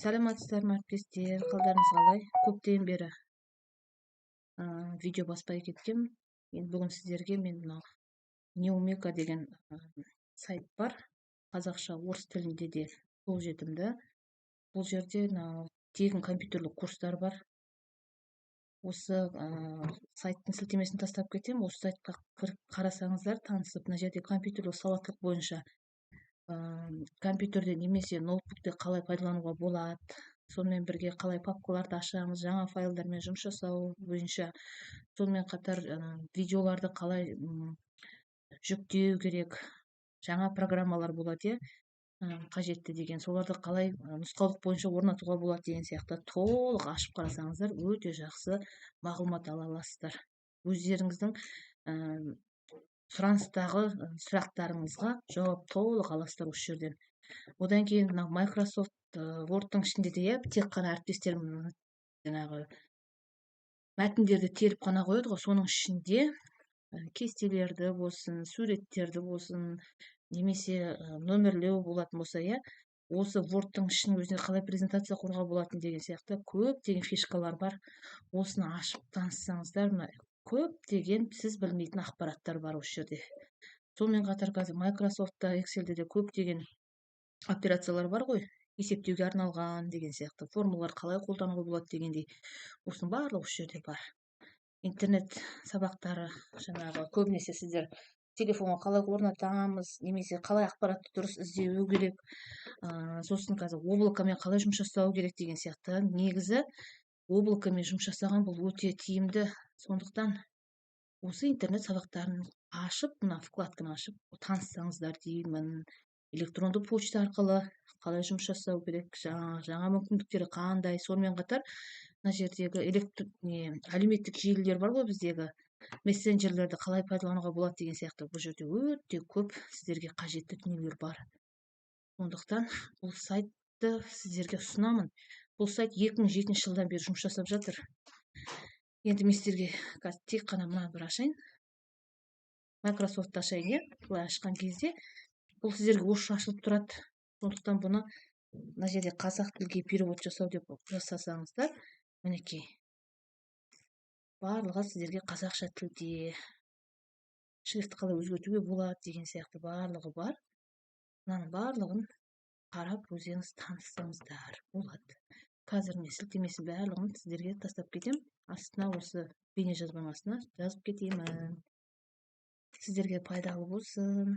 Сәлеметсіздер ме, әріптестер? Қалдарыңыз қалай? Көптен бері видео баспай кеткем. Енді бүгін сіздерге мен мынау Неумека деген сайт бар. Қазақша, орыс тілінде де қолжетімді. Бұл жерде мынау тегін компьютерлік курстар бар. Осы сайттың сілтемесін тастап кетемін. Осы сайтқа кіріп қарасаңыздар, танысып, мына жерде компьютерлік сауаттылық бойынша компьютерде немесе ноутбукте қалай пайдалануға болады, сонымен бірге қалай папкаларды ашамыз, жаңа файлдармен жұмыс жасау бойынша, сонымен қатар видеоларды қалай жүктеу керек, жаңа программалар болады, иә, қажетті деген, соларды қалай нұсқаулық бойынша орнатуға болады деген сияқты толық ашып қарасаңыздар, өте жақсы мағлұмат ала аласыздар. Өздеріңіздің сұраныстағы сұрақтарыңызға жауап толық аласыздар осы жерден. Одан кейін мынау Microsoft Wordтың ішінде де, иә, тек қана әріптестерім жаңағы мәтіндерді теріп қана қояды ғой, соның ішінде кестелерді болсын, суреттерді болсын, немесе нөмірлеу болатын болса, иә, осы Wordтың ішінің өзінде қалай презентация құруға болатын деген сияқты көптеген фишкалар бар. Осыны ашып таныссаңыздар, мына көптеген сіз білмейтін ақпараттар бар осы жерде. Сонымен қатар қазір Microsoftта, Excelде де көптеген операциялар бар ғой, есептеуге арналған деген сияқты, формулалар қалай қолдануға болады дегендей, осының барлығы осы жерде бар. Интернет сабақтары, жаңағы көбінесе сіздер телефонға қалай орнатамыз немесе қалай ақпаратты дұрыс іздеу керек, сосын қазір облакомен қалай жұмыс жасау керек деген сияқты. Негізі облакомен жұмыс жасаған бұл өте тиімді. Сондықтан осы интернет сабақтарын ашып, мына вкладканы ашып таныссаңыздар деймін. Электронды почта арқылы қалай жұмыс жасау керек, жаңа мүмкіндіктері қандай, сонымен қатар мына жердегі не, әлеуметтік желілер бар ғой біздегі, мессенджерлерді қалай пайдалануға болады деген сияқты, бұл жерде өте көп сіздерге қажетті дүниелер бар. Сондықтан бұл сайтты сіздерге ұсынамын. Бұл сайт 2007 жылдан бері жұмыс жасап жатыр. Енді мен сіздерге қазір тек қана мына бір ашайын. Microsoftты ашайын, иә. Былай ашқан кезде бұл сіздерге орысша ашылып тұрады. Сондықтан бұны мына жерде қазақ тілге перевод жасау деп жасасаңыздар, мінекей, барлығы сіздерге қазақша тілде, шрифт қалай өзгертуге болады деген сияқты барлығы бар. Мынаның барлығын қарап өздеріңіз таныссаңыздар болады. Қазір мен сілтемесін барлығын сіздерге тастап кетемін. Астына, осы бейнежазбаның астына жазып кетемін. Сіздерге пайдалы болсын.